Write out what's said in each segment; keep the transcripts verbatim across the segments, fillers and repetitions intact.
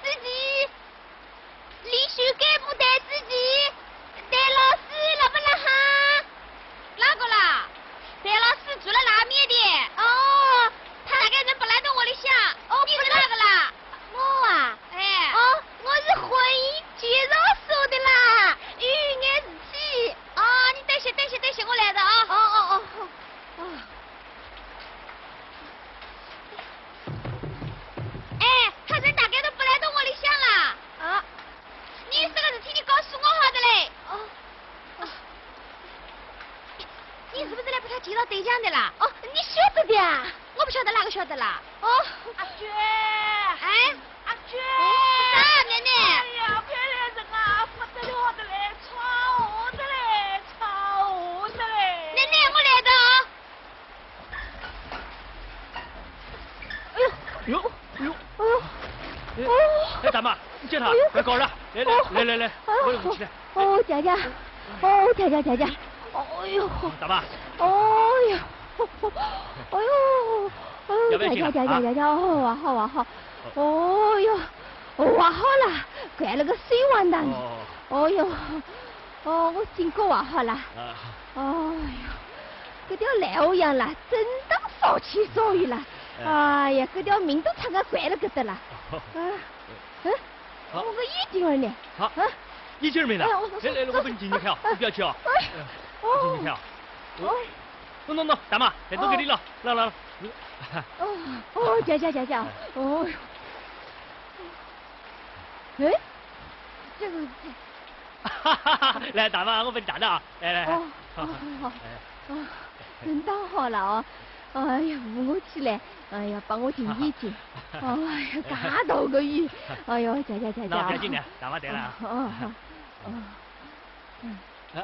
书记，离休干部谈书记，谈老师辣不辣哈？哪个啦？谈老师住了拉面店。哦，他大概人不来到屋里向。哦，你是哪个啦？我啊？哎。哦，我是婚姻介绍所的啦，有眼事体。哦，你等歇，等歇，等歇，我来了啊。哦，哦，哦，哦。 哎，他人大概都不来到屋里向啦。啊？你有啥个事体你告诉我好的嘞。哦，哦。你是不是来把他介绍对象的啦？哦，你晓得的啊？我不晓得哪个晓得啦。哦。阿娟。哎？阿娟。啥，奶奶？哎呀，别来人啊，不得了的嘞，闯祸的嘞，闯祸的嘞。奶奶，我来的啊。 哎呦，哎呦，哎呦，哎呦，哎，哎，大妈，你叫他，哎呦，快搞了，来来，哦，来来来，哎呦，我来扶起来。哦，姐姐，哦，姐姐，姐姐，哎呦，大妈，哦呦，哎呦，哎呦，要不要紧啊？姐姐，姐姐，姐姐，哦，还好，还好，哦呦，哦，还好啦，掼了个碎碗汤，哦，哦呦，哦，我今个还好啦，啊，哦呦。 搿条烂河羊啦，真当少钱少有啦。哎。哎呀，搿条命都差眼掼了搿搭啦。哦。啊，嗯，好。我个眼镜儿呢？好。啊？眼镜儿没了？哎，我，我，来，来，来，我帮你进去看啊，哎，你不要去啊。哎，哎，我帮你看啊。哦。喏，喏，喏，大妈，来，都给你了，哦。来，来，来。哦，哦，谢谢，谢谢啊。哎。哦哟。哎，这个，这 来，大妈，我帮你打的啊，来来，哦，好，好，好，好。哎。哦，真当好了哦。哎呀，扶我起来，哎呀，帮我停一停。哎呀，介大个雨，哎呦，谢谢，谢谢啊。那不要紧的，大妈得了啊。哦，哦，哦，嗯。啊。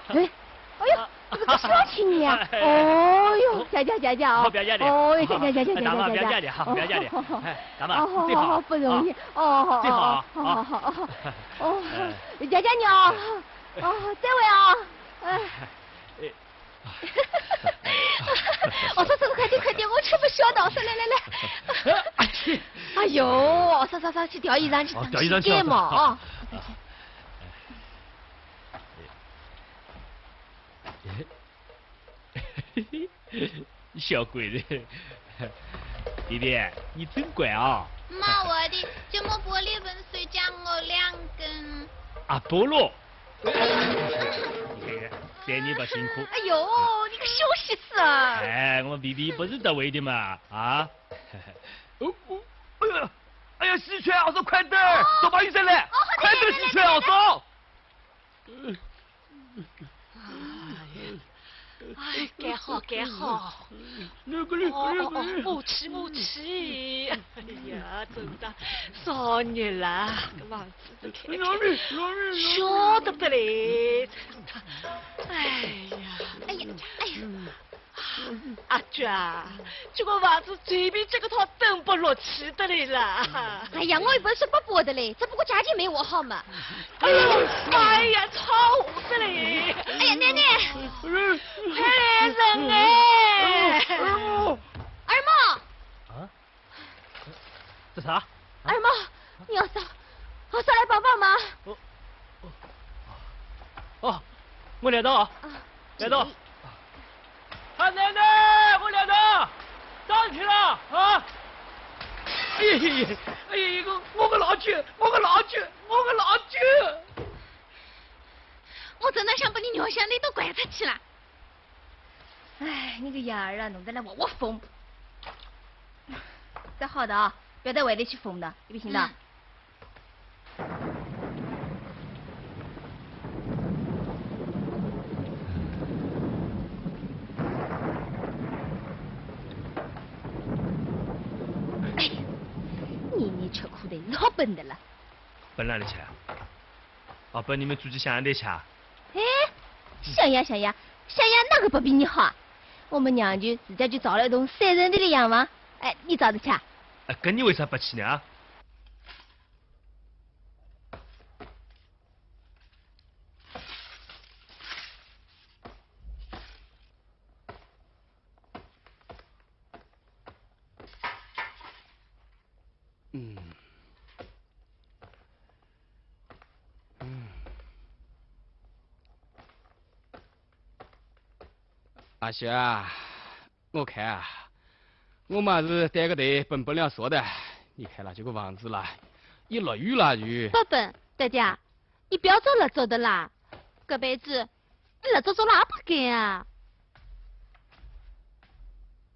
哎，哎呦，怎么个小青年啊？哎。哦哟，谢谢，谢谢啊。好，不要紧的。哦，谢谢，谢谢，谢谢，大妈，谢谢。不要紧的哈，不要紧的。哦，哎，大妈，哦，最好啊。好，好，不容易。哦，好，最好啊，好，好，好，好，好。哦，哎。谢谢你啊。 哦，再会啊。哎。哎。哦，走，走，快点，快点，我吃不消的，来，来，来。哎呦，走，走，走，去调衣裳，去，哦，调衣裳去，去盖帽，哦。 小鬼子，弟弟，你真乖啊。妈，我的，这么玻璃粉水加我两根。啊，菠萝。你看看，三年不辛苦。哎呦，你个小西施啊！哎，我们比比不是得为的嘛，啊？哦，哦，哎呀，哎呀，西川，我说快点儿，哦，都把雨伞来，哦，快点儿，西川，我说。 哎呀，哎，盖好，盖好。哦，哦，哦，不气，不气。哎呀，真的，少年啦，搿房子都开开，小得得嘞，真的。哎呀，哎呀，哎呀。 阿娟啊，这个房子随便这个套等不落去的嘞啦。哎呀，我又不是说不搬的嘞，只不过家境没我好嘛。哎呀，哎呀，吵我的嘞。哎呀，奶奶。哎，人哎。二毛。啊？ 这啥？二毛，你要啥？我上来帮帮忙。哦，哦，哦，我来到啊，啊，来到。这里。啊，奶奶，我来到，上去了啊！哎呀，哎呀，我个老舅，我个老舅，我个老舅！我真的想把你尿箱里都掼出去了。哎，你个伢儿啊，弄得来我我疯。 再好的啊，不要到外头去疯的，你不行的。嗯。哎，你，你吃苦头老笨的了。笨哪里去啊？啊，笨你们自己想想得去啊？哎，想呀想呀，想呀哪个不比你好啊？我们娘舅自家就造了一栋三层的洋房， 哎，你造得起啊？哎，搿你为啥不去呢？啊？嗯。阿雪啊，我看啊，我们还是带个队奔奔粮食的。你看了这个房子啦，一落雨了就……不奔，爹爹，你不要做蜡烛的啦，这辈子你蜡烛做了阿不干啊？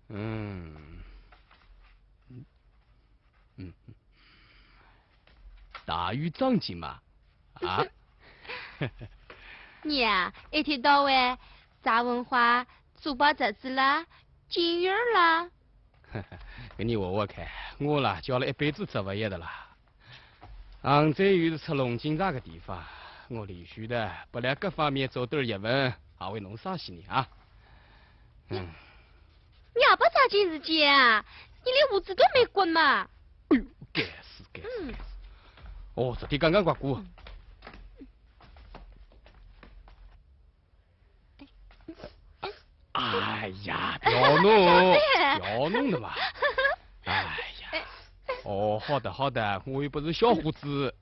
嗯，嗯，大雨涨进嘛，啊？你啊，一天到晚啥文化，珠宝折子啦，金鱼儿啦。你问我看，我啦，教了一辈子植物业的啦。杭州又是出龙井茶个地方，我连续的不来各方面做点儿业务，还会弄啥西呢啊？嗯。你阿爸啥金子姐啊？你连胡子都没刮嘛？哎呦，该死该死该死！哦，昨天刚刚刮过。哎呀，不要弄，不要弄的嘛。哎呀，哦，好的好的，我又不是小伙子。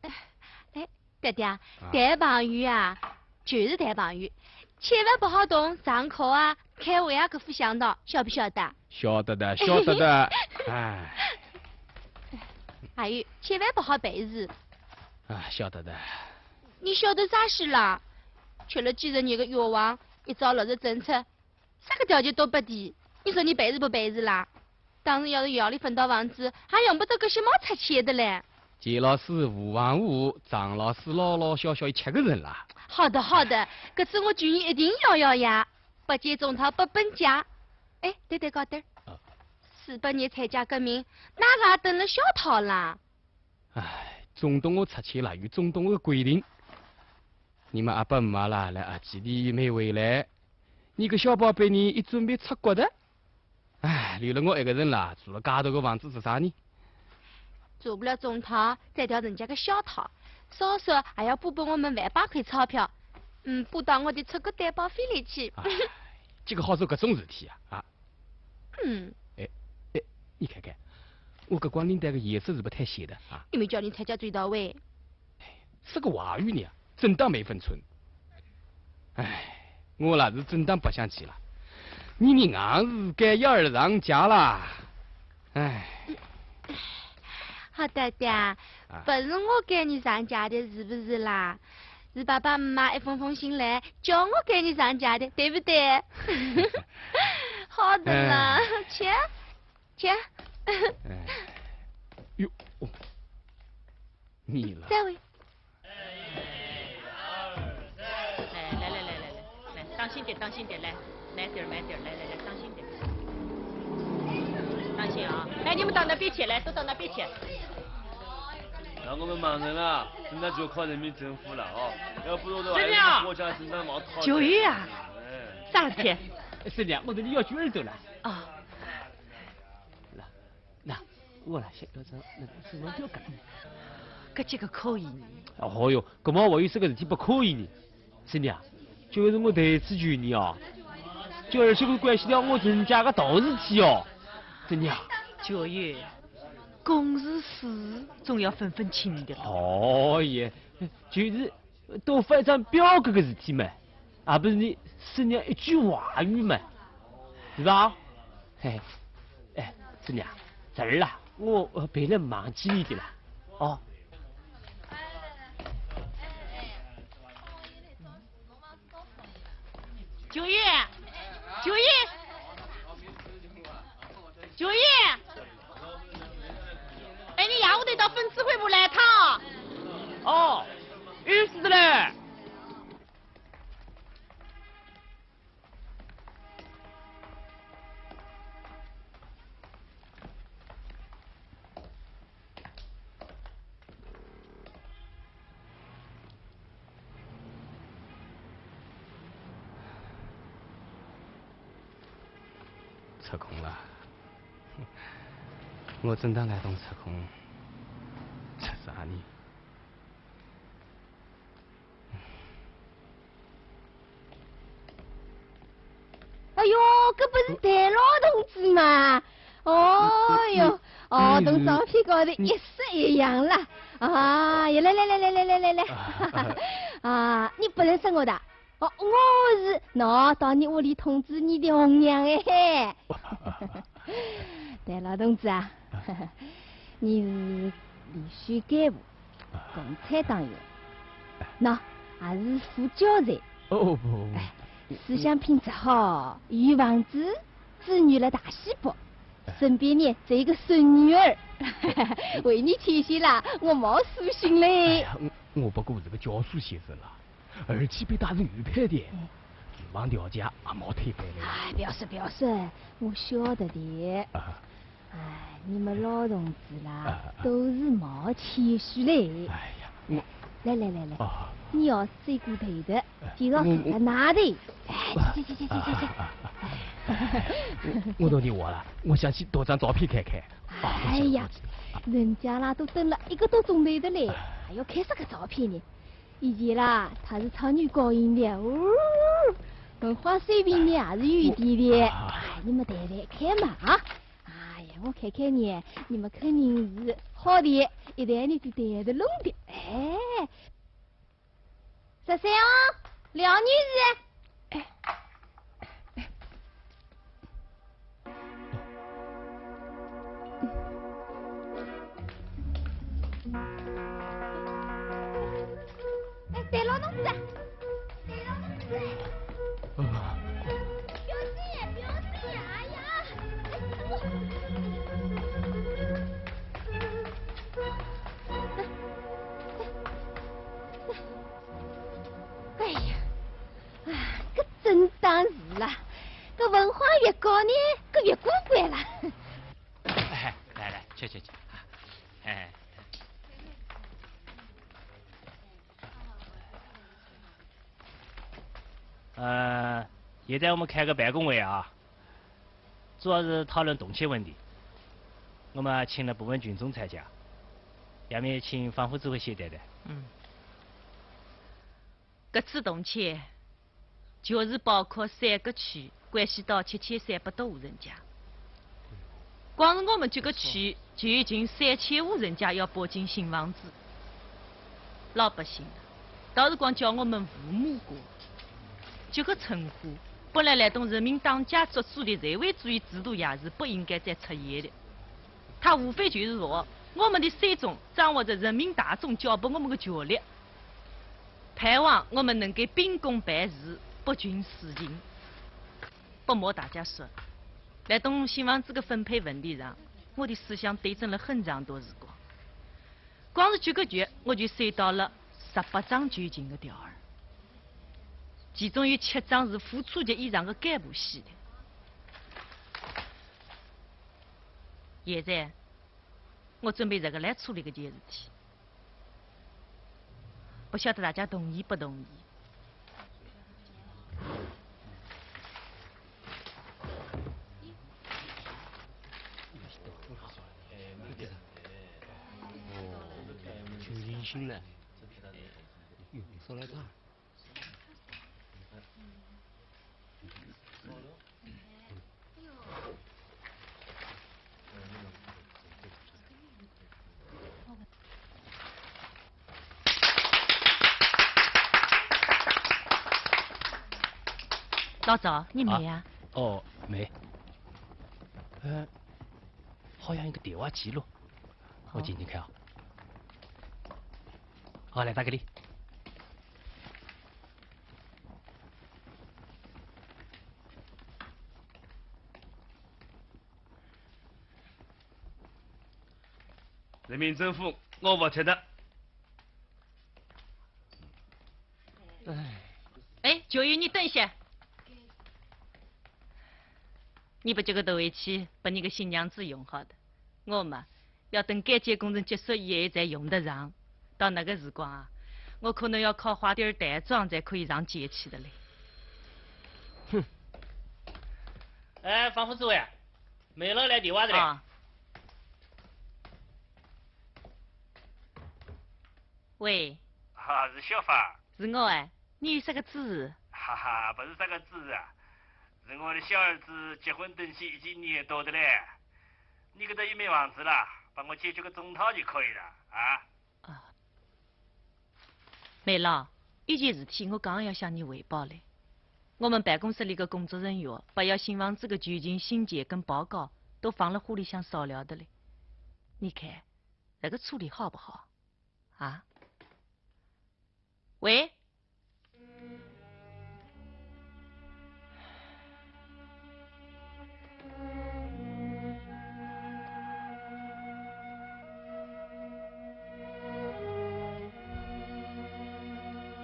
哎，爹爹，谈朋友啊，就是谈朋友，千万不好动上课啊、开会啊搿副香道，晓不晓得？晓得的，晓得的。哎，还有，千万不好背时。啊，晓得的。你晓得啥事啦？吃了几十年的冤枉，一朝落实政策，啥个条件都不提，你说你背时不背时啦？当时要是夜里分到房子，还用不着搿些毛出去的嘞。钱老师无房无，张老师老老小小也吃个人啦。好的好的，搿次我劝你一定要咬牙，不见中套不搬家。哎，对对，高点儿。啊。四八年参加革命，哪个还等了小套啦？ 唉，中东我出去了，有中东的规定。你们阿爸阿妈啦，来阿基地没回来，你个小宝贝呢，也准备出国的。唉，留了我一个人啦，住了介大个房子做啥呢？做不了中套，再调人家个小套，少说还要补补我们万把块钞票，嗯，补到我的出国担保费里去。唉，这个好做搿种事体啊，啊。 嗯。哎，哎，你看看，我搿光领带个颜色是不太鲜的啊。又没叫你参加追悼会。哎，这个话语呢，真当没分寸。哎，我啦是真当不想去了。你们硬是该要儿上家啦。哎。好爹爹，啊。不是我赶你上家的，是不是啦？ 是爸爸妈妈一封封信来，叫我赶你上家的，对不对？好的啦，哎。去，去。哎，哟，哦，你了。再会。来，来，来，来，来，来，当心点，当心点，来。 慢点儿，慢点儿，来来来，当心点儿，当心啊！来，你们到那边去，来，都到那边去。那我们盲人啊，现在就靠人民政府了哦，要不然的话，真的啊？我们国家真的毛讨厌。九爷啊，哎。啥事体？是的，我这里要去耳朵了。啊。 那，那，我来先要找那个什么表哥。搿这个可以呢？哦哟，搿么我有啥个事体不可以呢？是的啊，就是我头一次求你哦，就而且关系到我全家个大事体哦，真的啊。九爷，公事私，总要分分清的。哦耶，就是 多发一张表格个事体嘛，还不是你师娘一句话语嘛，是吧？嘿，哎，师娘，侄儿啦，我，我不能忘记你的啦，哦。九爷，九爷， 九爷，哎，你下午得到粉丝会部来一趟。哦，有事的嘞。 出空了。我正当来东出空，出啥呢？ 哎哟，搿不是戴老同志嘛？哦哟，哦，同照片高头一式一样啦。啊，呀，来来来来来来来来。啊，你不认识我的？哦，我是，喏，到你屋里通知你的红娘哎嘿。对了，同志啊，你是离休干部，共产党员，喏，还是副教授。哦，不，不，不。哎，思想品质好，有房子，子女了大西北，身边呢，只有一个孙女儿。为你牵线啦，我毛舒心嘞。哎呀，我，我不过是个教书先生啦。 而且被大人有配的，住房条件也毛推扳的。哎，不要说，不要说，我晓得的。啊。哎，你们老同志啦，啊，啊。都是毛谦虚嘞。哎呀，我来，来，来，来，啊。你要是这个头的，哎，介绍是我，我，在哪里？哎，去，去，去，去，去，去。啊，啊，啊，啊。我，我到你屋了，我想去多张照片看看。啊，哎呀，我去，我去。人家啦，都等了一个多钟头的嘞，哎。还要看啥个照片呢？ 以前啦，他是唱女高音的，呜，文化水平呢还是有一点的。哎，你们谈谈看嘛，啊？哎呀，我看看呢，你们肯定是好的，一谈呢就谈得拢的。哎，十三哦，廖女士。哎。 哎，对了，同志，对了，同志。啊。不要紧，不要紧，哎呀，哎，我。 哎呀，啊，搿真当是啦，搿文化越高呢，搿越古怪啦。哎，来来，去去去，哎。呃，现在我们开个办公会啊，主要是讨论动迁问题。我们请了部分群众参加，下面请方副主委先谈谈。嗯。 搿次动迁，就是包括三个区，关系到七千三百多户人家。光是我们这个区，就有近三千户人家要搬进新房子。老百姓啊，倒是光叫我们父母官。这个称呼，本来来东人民当家作主的社会主义制度也是不应该再出现的。它无非就是说，我们的手中掌握着人民大众交拨我们的权力。 盼望我们能够秉公办事，不徇私情。不瞒大家说，来东新房子的分配问题上，我的思想斗争了很长段时光。光是这个月，我就收到了十八张求情的条儿，其中有七张是副处级以上的干部写的。现在，我准备这个来处理这件事体。 不晓得大家同意不同意？哦，挺理性了。哟，说来长。 老赵，你没啊？啊，哦，没。呃，好像有个电话记录，我听听看啊。好，来，打给你。 人民政府，我服帖的。哎，九爷，你等一下。你把这个都回去，把你个新娘子用好的。我嘛，要等改建工程结束以后才用得上。到那个时光啊，我可能要靠花店儿淡妆才可以上街去的嘞。哼。哎，方副主委，梅老来电话的嘞。啊。 喂。啊，是小芳。是我哎，你有啥个指示？哈哈，不是啥个指示啊，是我的小儿子结婚登记已经一年多的嘞。你搿搭有没房子啦？帮我解决个中套就可以了，啊？啊。梅老，一件事体我刚要向你汇报嘞。我们办公室里个工作人员把要新房子个全景信件跟报告都放了火里向烧了的嘞。你看，这个处理好不好？啊？喂？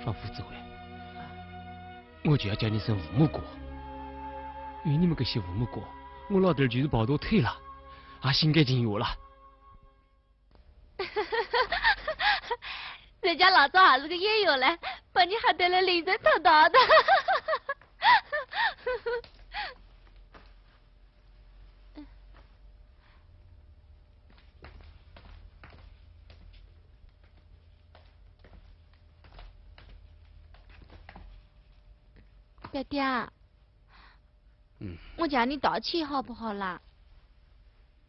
方副指挥，我就要叫你声父母官。有你们搿些父母官，我老头儿就是跑脱腿了，也心甘情愿了。 人家老早还是个演员嘞，把你吓得来灵魂脱逃的。爹爹，嗯。我向你道歉好不好啦？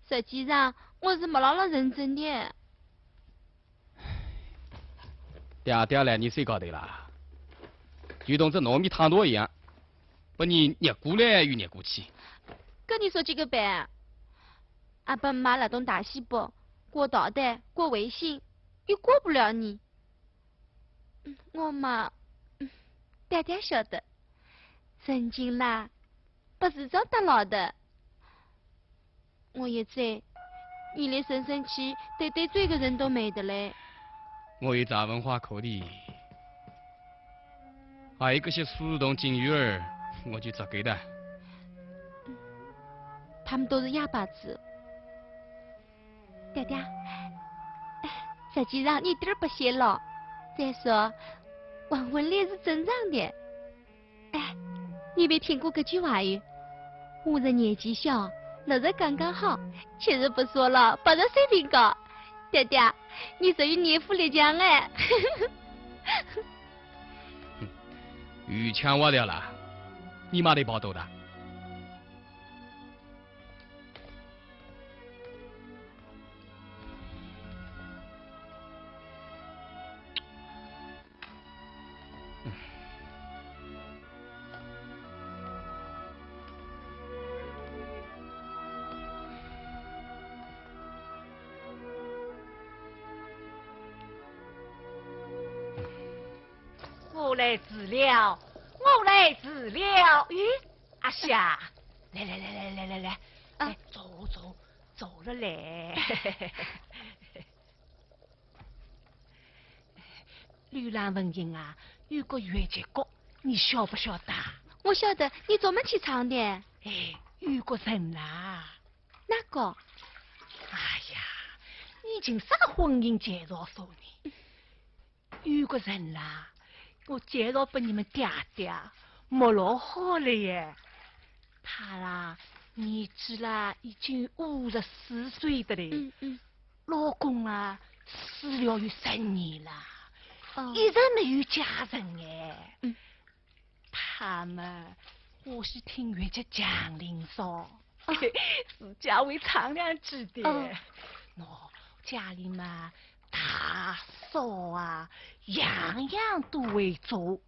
实际上，我是没老老认真的。 爹爹来你身高头啦，就同只糯米汤团一样，把你捏过来又捏过去。跟你说这个呗，阿爸妈那种大西北，过道台，过微信，又过不了你。嗯，我嘛，嗯，爹爹晓得，曾经啦，不是这样打老的。 我一走，你连生生气对对嘴个人都没得嘞。我有啥文化课的，还有搿些书同金鱼儿，我就只给的。他们都是哑巴子。爹爹，实际上你一点儿不显老。再说，黄昏恋是正常的。 哎，你没听过搿句话语？五十年纪小，六十刚刚好，七十不说老，八十水平高。爹爹，你属于年富力强哎。哼，油腔滑调啦，你妈得跑多大？ 我来治疗，我来治疗。咦，阿霞，来来来来来来来，啊。来，坐坐，坐了来。 柳浪闻莺啊，有个越剧角，你晓不晓得？我晓得，你专门去唱的。哎，有个人啦。哪个？哎呀，你已经啥个婚姻介绍所呢？有个人啦，我介绍给你们爹爹，没老好了耶。他啦，年纪啦，已经五十四岁的嘞。嗯，嗯。 老公啊，死了有十年了，哦。一直没有嫁人哎。嗯。他嘛，欢喜听越剧《祥林嫂》，哦。自家会唱两句的。哦。喏，家里嘛，打扫啊，样样都会做。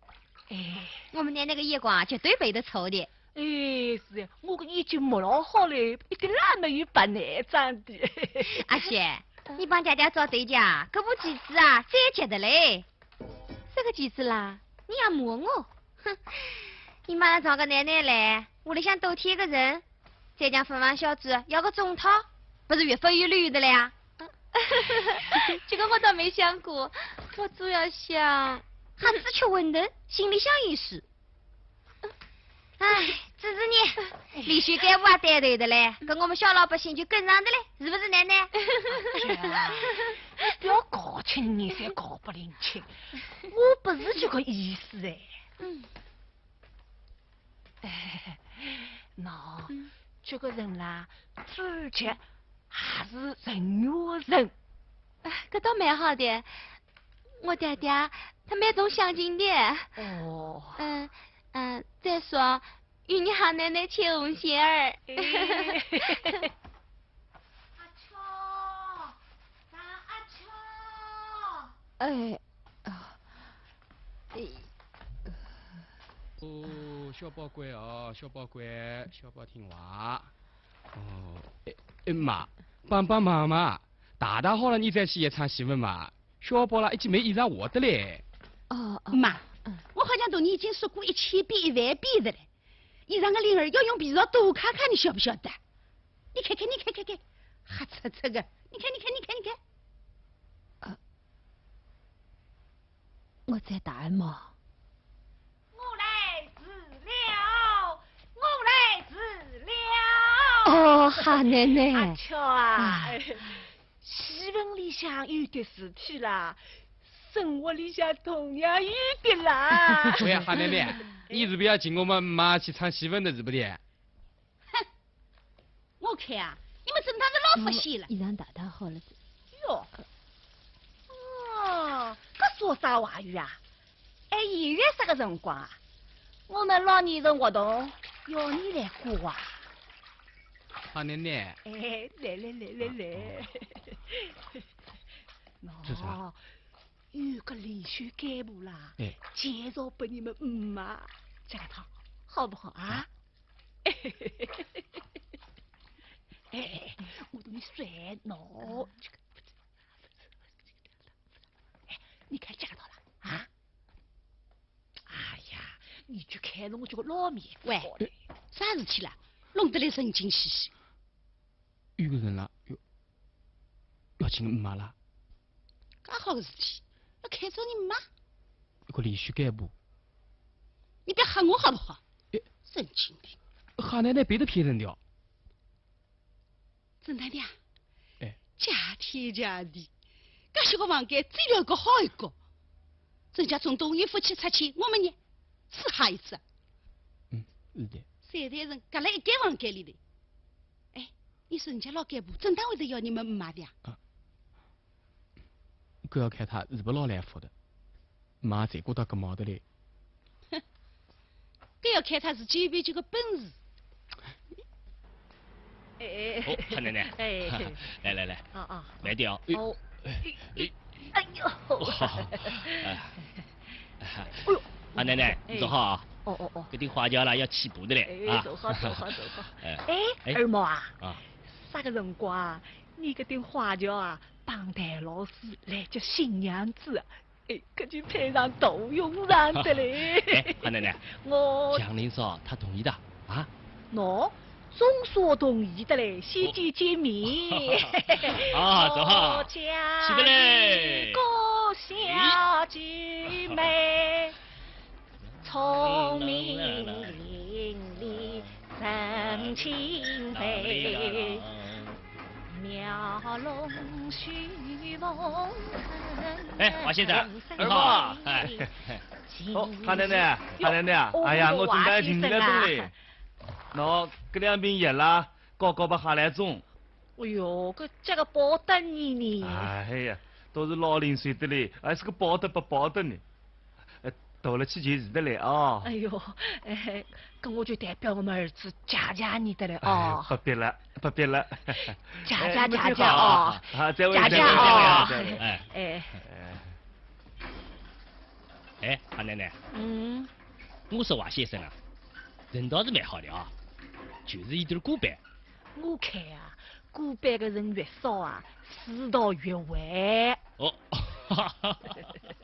哎。我们奶奶个眼光绝对没得错的。 哎，是呀，我个眼睛没老好嘞，一点儿也没有白内障的。阿雪，你帮爹爹找对象，搿步棋子啊，最急的嘞。啥个棋子啦？你也瞒我？哼，你马上找个奶奶来，屋里向多添个人，再讲分房小子要个中套，不是越发有理由的了呀？这个我倒没想过，我主要想……瞎子吃馄饨，心里想一事。 哎，这是你，李秀干部啊带头的嘞，跟我们小老百姓就跟上的嘞，是不是，奶奶？哎呀，你不要搞清你才搞不灵清，我不是这个意思哎。嗯。哎，喏，嗯。这个人啦，主角还是人有人。哎，搿倒蛮好的。 我爹爹他蛮重相亲的。哦。嗯，嗯，再说，与你喊奶奶牵红线儿。哎。阿秋，张阿秋。哎，啊，哎，哦，小宝乖哦，小宝乖，小宝听话。哦，哎，哎妈，帮帮忙嘛，汏汏好了，你再去一趟洗碗嘛。小宝啦，已经没衣裳换的嘞。哦，哦，妈，嗯。我好像同你已经说过一千遍、一万遍的了，衣裳的领儿要用肥皂多揩揩，你晓不晓得？你看看，你看看看，黑漆漆的，你看，你看，你看，你看。呃，我在汏嘛。 我来迟了，我来迟了。哦，哈奶奶。阿巧啊，啊。戏文里向有点事体啦，生活里向同样有点啦。喂，哈奶奶，你是不是要请我们妈去唱戏文的，是不的？ 哼，我看啊，你们真当是老发现了。嗯，衣裳汏汏好了。哟，哦，搿说啥话语啊？哎，现在啥个辰光啊？我们老年人活动要你来过啊。哈奶奶。哎，来来来来来。这啥？喏，有个离休干部啦，哎。介绍拨你们姆妈，这个套好不好啊？啊。 哎，我同你说喏，这个，哎，你看这个套了啊？哎呀，你去看侬这个老面孔。喂，啥事体啦？弄得来神经兮兮。有个人啦，要，要请姆妈啦。介好个事体，要看中你妈？一个离休干部。你别吓我好不好？哎。神经病。哈奶奶别得骗人的哦。 真的呀？哎。谢天谢地，搿些个房间只有一个好一个。人家总统一夫妻拆迁，我们呢，是哈一次。嗯，是的。三代人轧辣一间房间里头。哎，你说人家老干部真当会得要你们姆妈的呀？啊。 搿要看他是不是老来福的，妈才过到搿毛的嘞。哼，搿要看他自己有没有这个本事。哎，哎，哦，哈奶奶。哎。来来来，哦，哦。慢点哦。哦。哎，哎，哎呦。哎。哎呦。哈奶奶，哎。你坐好啊。哦，哦，哦。搿顶花轿啦，要起步的嘞，哎，啊。坐好，坐好，坐好。哎。哎，哎。二毛啊，啊。啥个辰光啊， 你搿顶花轿啊，帮戴老师来接新娘子啊，哎，搿就派上大用场的嘞。哎，哈奶奶，我祥林嫂她同意的啊？喏，总算同意的嘞，先见见面。哦。啊，走哈。起来嘞。小姐妹。 聪明伶俐神清白，描龙绣凤哎，华先生，你好啊。哎。哦，哈奶奶，哈奶奶啊，哟，哎呀，哦，我正在寻你来东嘞。华先生啊。喏，搿两瓶药啦，搞搞拨哈来种。 哎哟，搿这个包得你呢？哎呀，都是老邻舍的嘞，还是个包得不包得呢？呃，到了去就是的嘞啊。哎哟，哎，搿我就代表我们儿子谢谢你的嘞啊。哎，不必了，不必了。谢谢，哎，你们谢谢啊。啊，再会，再会，再会啊。再会，再会。哎。哎。哎。 哎，哈奶奶。嗯。我说华先生啊，人倒是蛮好的啊，就是有点儿古板。我看啊，古板的人越少啊，世道越坏。哦，哈哈哈。